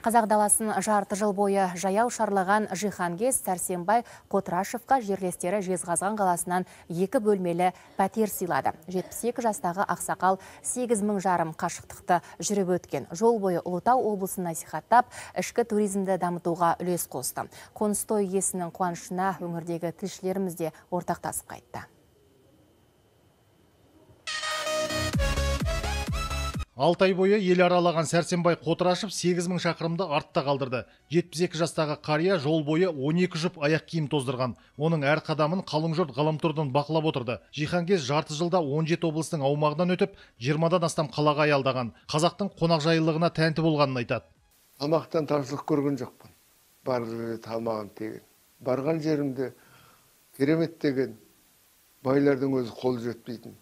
Қазақ даласын жарты жыл бойы жаяу шарлаған жиһангез Сәрсенбай Қотырашевқа жерлестері Жезқазған қаласынан 2 бөлмелі пәтер сыйлады. 72 жастағы ақсақал 8,5 қашықтықты жүріп өткен. Жол бойы Ұлытау облысын насихаттап, ішкі туризмді дамытуға үлес қосты. Қоныс той иесінің қуанышына өңірдегі тілшілеріміз де ортақтасып қайтты. 6 ай бойы ел аралаған Сәрсенбай Қотырашев 8000 шақырымды артта қалдырды. 72 жастағы қария жол бойы 12 жұп аяқ киім тоздырған. Оның әр қадамын қалың жұрт ғаламтордан бақылап отырды. Жиһангез жарты жылда 17 облыстың аумағынан өтіп, 20-дан астам қалаға аялдаған. Қазақтың қонақжайлылығына тәнті болғанын айтады. Тамақтан тарсылық көрген жоқпын. Барлық жерде тамағым тегін. Барған жерімде керемет деген байлардың өзі қол жетпейтін.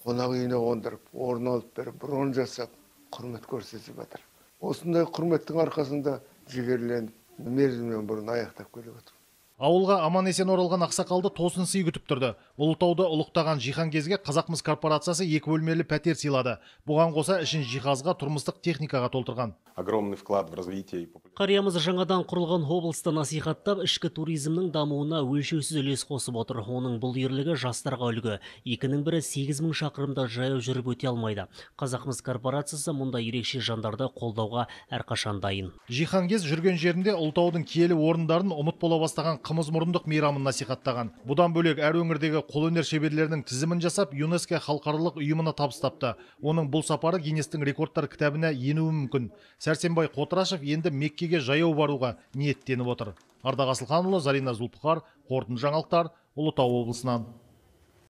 Қонақ үйіне қондырып, орын алып беріп, бұрын жасап, құрмет көрсетіп жатыр. Осындай құрметтің арқасында жігерленіп, мерзімнен бұрын аяқтап келіп отыр. Ауылға аман-есен оралған ақсақалды тосын сый күтіп тұрды. Ұлытауды ұлықтаған жиһангезге Қазақмыс корпорациясы 2 бөлмелі пәтер сыйлады. Бұған қоса ішін жиһазға, тұрмыстық техникаға толтырған. Огромный вклад в развитие. Қариямыз жаңадан құрылған облысты насихаттап, ішкі туризмнің дамуына өлшеусіз үлес қосып отыр. Оның бұл ерлігі жастарға үлгі. Екінің бірі 8000 шақырымда жаяу жүріп өте алмайды. Қазақмыс корпорациясы мұндай ерекше жандарды қолдауға әрқашан дайын. Жиһангез жүрген жерінде Ұлытаудың киелі орындарын ұмыт бола бастаған қымыз мұрындық мейрамын насихаттаған. Бұдан бөлек әр өңірдегі қолөнер шеберлерінің тізімін жасап, ЮНЕСКО халықаралық ұйымына табыстапты. Оның бұл сапары Гиннестің рекордтар кітабына енуі мүмкін. Сәрсенбай Қотырашев енді Меккеге жаяу баруға ниеттеніп отыр. Ардақ Асылханұлы, Зарина Зулпықар, Қорытынды жаңалықтар, Ұлытау облысынан.